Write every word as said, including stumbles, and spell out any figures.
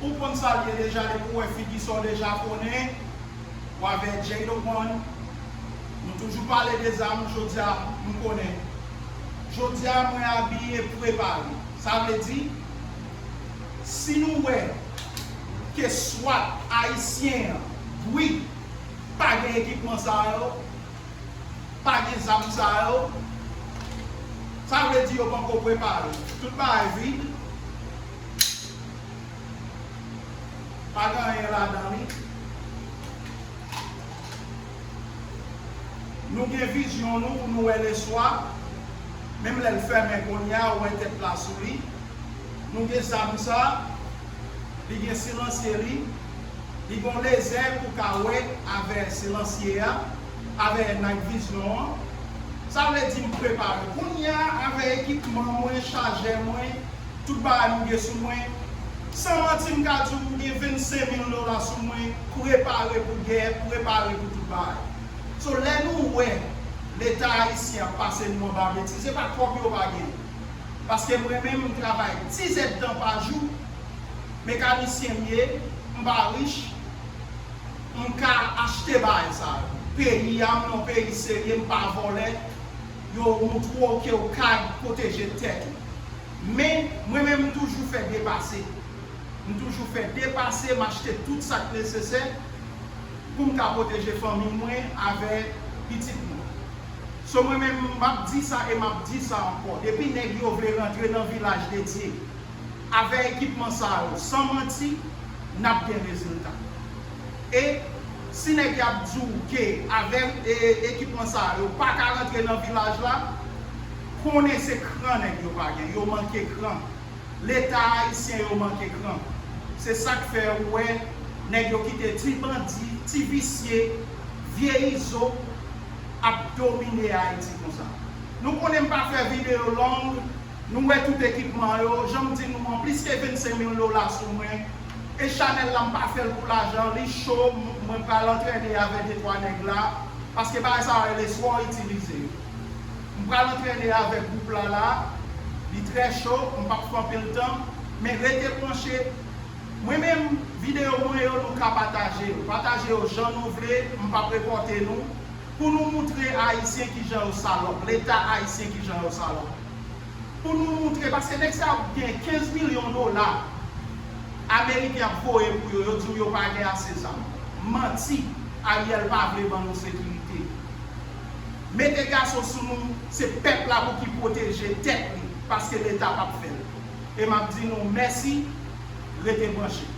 Ou konn sa l ye deja, depi w wè figi sa w deja konnen. W avè Jada One. Nou toujou pale de zam, jodi a m konnen. Jodi a mwen abiye prepare. Sa vle di, si nou wè ke swat ayisyen an, wi, pa gen ekipman sa yo, pa gen zam sa yo, sa vle di yo poko prepare. Tout bagay vid. Pa gen anyen ladan li. Nou gen vizyon nou pou nou wè leswa. Menm lè l fèmen kounye a, ou wè tèt la sou li. Nou gen zam sa, li gen silansye li, li gen yon lezè pou ka wè avè silansye a, avè night vision an. Sa vle di m prepare. Kounye a, avè ekipman mwen, chajè mwen, tout bagay m gen sou mwen, san manti m ka di w, m gen vennsenk mil dola sou mwen, prepare pou gè, prepare pou tout bagay. So, lè nou wè Leta ayisyen ap pase nou anba betiz, se pa kòb yo pa gen. Paske mwen menm, m travay diz èdtan pa jou, mekanisyen m ye, m pa rich, m ka achte bagay sa yo. Peyi a, m nan peyi serye, m pa vòlè, yo moutre w ke w ka pwoteje tèt ou. Men, mwen menm, m toujou fè depase. M toujou fè depase, m achte tout sa k nesesè pou m ka pwoteje fanmi mwen avè pitit mwen. So, mwen menm, m ap di sa e m ap di sa ankò. Depi nèg yo vle rantre nan vilaj de Dye, avè ekipman sa yo, san manti, n ap gen rezilta. E si nèg y ap di w ke avè, e, ekipman sa yo pa ka rantre nan vilaj la, konnen se kran nèg yo pa gen, yo manke kran. Leta ayisyen yo manke kran. Se sa k fè ou wè nèg yo kite ti bandi, ti visye, vye izo ap domine Ayiti konsa. Nou konnen m pa fè videyo long, nou wè tout ekipman yo, jan m di nou an, plis ke vennsenk mil dola sou mwen. E chanèl la, m pa fè l pou lajan, li cho, m- mwen pral antrene avè de twa nèg la, paske bagay sa yo rele swò itilize yo. M pral antrene avèk gwoup la la, li trè cho, m p ap fè anpil tan, men rete branche. Mwen menm, videyo mwen yo, nou ka pataje yo. Pataje yo jan nou vle, m p ap repòte nou. Pou nou moutre Ayisyen kijan yo salòp, Leta ayisyen kijan yo salòp. Pou nou moutre, paske nèg sa yo gen kenz milyon dola Ameriken ap voye pou yo, yo di w yo pa gen ase zam. Manti, Ariel pa vle ban nou sekirite. Mete gason sou nou, se pèp la pou ki pwoteje tèt li, paske Leta p ap fè l. E m ap di nou mèsi, rete branche.